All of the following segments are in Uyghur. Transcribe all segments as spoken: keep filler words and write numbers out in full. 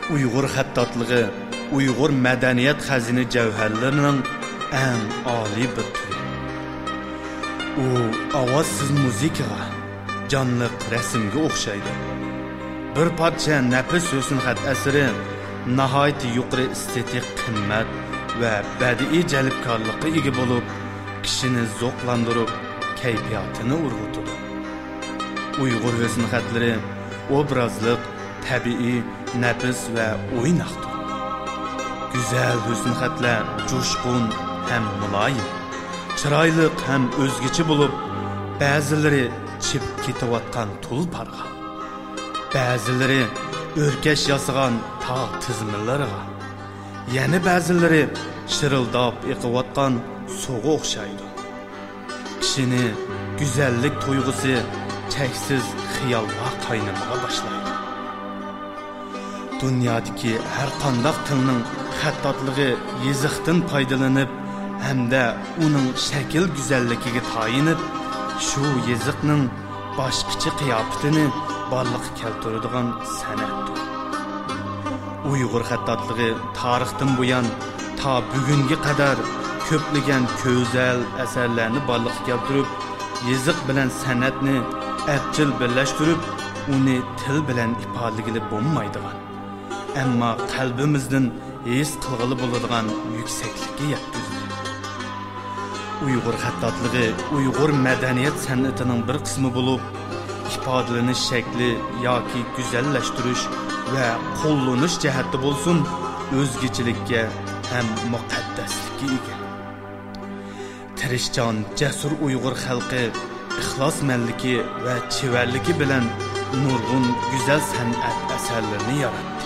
ئۇيغۇر خەتتاتلىقى ئۇيغۇر مەدەنىيەت خەزىنە جەۋھەرلىرىنىڭ ئەڭ ئالىي بىر تۈرى. ئۇ ئاۋازسىز مۇزىكىغا، جانلىق رەسىمگە ئوخشايدۇ. بىر پارچە نەپىس ھۆسنخەت ئەسىرى ناھايىتى يۇقىرى ئېستېتىك قىممەت ۋە بەدىئىي جەلپكارلىققا ئىگە بولۇپ، كىشىنى زوقلاندۇرۇپ، كەيپىياتىنى ئۇرغۇتىدۇ. ئۇيغۇر ھۆسنخەتلىرى ئوبرازلىق، تەبىئىي، نەپىس ۋە ئويناقتۇر. گۈزەل ھۆسنخەتلەر جۇشقۇن ھەم مۇلايىم، چىرايلىق ھەم ئۆزگىچە بولۇپ، بەزىلىرى چىپ كېتىۋاتقان تۇلپارغا، بەزىلىرى ئۆركەش ياسىغان تاغ تىزمىلىرىغا، يەنە بەزىلىرى شىرىلداپ ئېقىۋاتقان سۇغا ئوخشايدۇ. كىشىنى گۈزەللىك تۇيغۇسى چەكسىز خىيالغا قاينىمىغا باشلايدۇ. دۇنيادىكى ھەر قانداق تىلنىڭ خەتتاتلىقى يېزىقتىن پايدىلىنىپ ھەمدە ئۇنىڭ شەكىل گۈزەللىكىگە تايىنىپ، شۇ يېزىقنىڭ باشقىچە قىياپىتىنى بارلىققا كەلتۈرىدىغان سەنئەتتۇر. ئۇيغۇر خەتتاتلىقى تارىختىن بۇيان تا بۈگۈنگە قەدەر كۆپلىگەن گۈزەل ئەسەرلەرنى بارلىققا كەلتۈرۈپ، يېزىق بىلەن سەنئەتنى ئەپچىل بىرلەشتۈرۈپ، ئۇنى تىل بىلەن ئىپادىلىگىلى بولمايدىغان، ئەمما قەلبىمىزدىن ھېس قىلغىلى بولىدىغان يۈكسەكلىككە يەتكۈزدى. ئۇيغۇر خەتتاتلىقى ئۇيغۇر مەدەنىيەت سەنئىتىنىڭ بىر قىسمى بولۇپ، ئىپادىلىنىش شەكلى ياكى گۈزەللەشتۈرۈش ۋە قوللىنىش جەھەتتە بولسۇن، ئۆزگىچىلىككە ھەم مۇقەددەسلىككە ئىگە. تىرىشچان، جەسۇر ئۇيغۇر خەلقى ئىخلاسمەنلىكى ۋە چېۋەرلىكى بىلەن نۇرغۇن گۈزەل سەنئەت ئەسەرلىرىنى ياراتتى.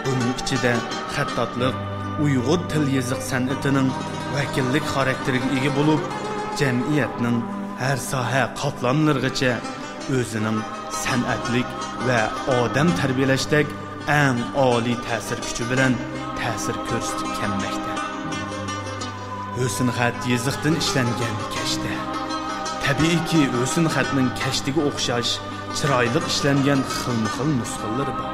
بۇنىڭ ئىچىدە خەتتاتلىق ئۇيغۇر تىل يېزىق سەنئىتىنىڭ ۋەكىللىك خاراكتېرىگە ئىگە بولۇپ، جەمئىيەتنىڭ ھەر ساھە قاتلاملىرىغىچە ئۆزىنىڭ سەنئەتلىك ۋە ئادەم تەربىيەلەشتەك ئەڭ ئالىي تەسىر كۈچى بىلەن تەسىر كۆرسىتىپ كەلمەكتە. ھۆسنخەت يېزىقتىن ئىشلەنگەن كەشتە. تەبىئىيكى، ھۆسنخەتنىڭ كەشتىگە ئوخشاش چىرايلىق ئىشلەنگەن خىلمۇ خىل نۇسخىلىرى بار.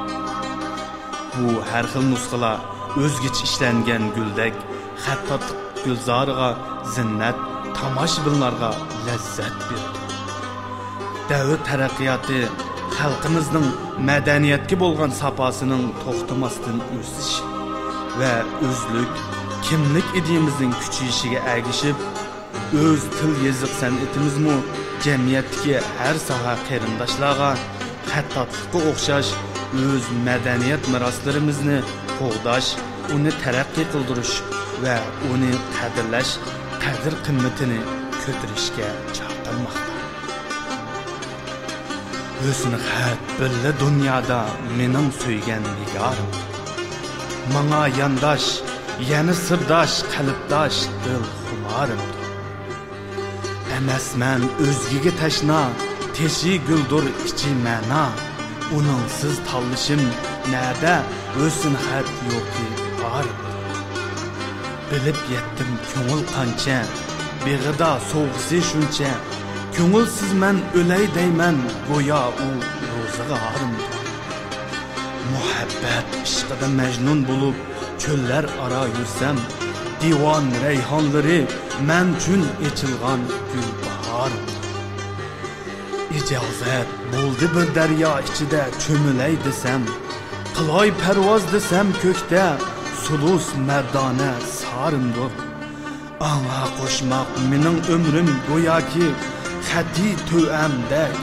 بۇ ھەر خىل نۇسخىلار ئۆزگىچە ئىشلەنگەن گۈلدەك خەتتاتلىق گۈلزارىغا زىننەت، تاماشىبىنلارغا لەززەت بېرىدۇ. دەۋر تەرەققىياتى خەلقىمىزنىڭ مەدەنىيەتكە بولغان ساپاسىنىڭ توختىماستىن ئۆسۈشى ۋە ئۆزلۈك كىملىك ئىدىيىمىزنىڭ كۈچىيىشىگە ئەگىشىپ، ئۆز تىل يېزىق سەنئىتىمىزمۇ جەمئىيەتتىكى ھەر ساھە قېرىنداشلارغا خەتتاتلىققا ئوخشاش ئۆز مەدەنىيەت مىراسلىرىمىزنى قوغداش، ئۇنى تەرەققىي قىلدۇرۇش ۋە ئۇنى قەدىرلەش قەدىر-قىممىتىنى كۆتۈرۈشكە چاقىرماقتا. ھۆسنخەت بىللە دۇنيادا مېنىڭ سۆيگەن نىگارىم. ماڭا يانداش، يەنە سىرداش، قەلبداش، دىل خۇمارىمدۇر. ئەمەسمەن ئۆزگىگە تەشنا، تېشى گۈلدۇر، ئىچى مەنا. ئۇنىڭسىز تاللىشىم نەدە، ھۆسنخەت يوقى بارىمدۇر. بىلىپ يەتتىم كۆڭۈل قانچە، بېغىدا سوۋغىسى شۇنچە. كۆڭۈلسىزمەن ئۆلەي دەيمەن، گويا ئۇ روزىغا ھارىمدۇر. مۇھەببەت ئىشقىدا مەجنۇن بولۇپ، چۆللەر ئارا يۈرسەم، دىۋان رەيھانلىرى مەن ئۈچۈن ئېچىلغان گۈلباھارىمدۇر. ئىجازەت بولدى بىر دەريا ئىچىدە چۆمۈلەي دېسەم، قىلاي پەرۋاز دېسەم كۆكتە، سۇلۇس مەردانە سارىمدۇر. ئاڭا قوشماق مېنىڭ ئۆمرۈم گوياكى، خەتى تۆۋەندەك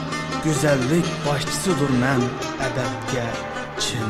گۈزەللىك باغچىسىدۇر مەن ئەبەدكە چىن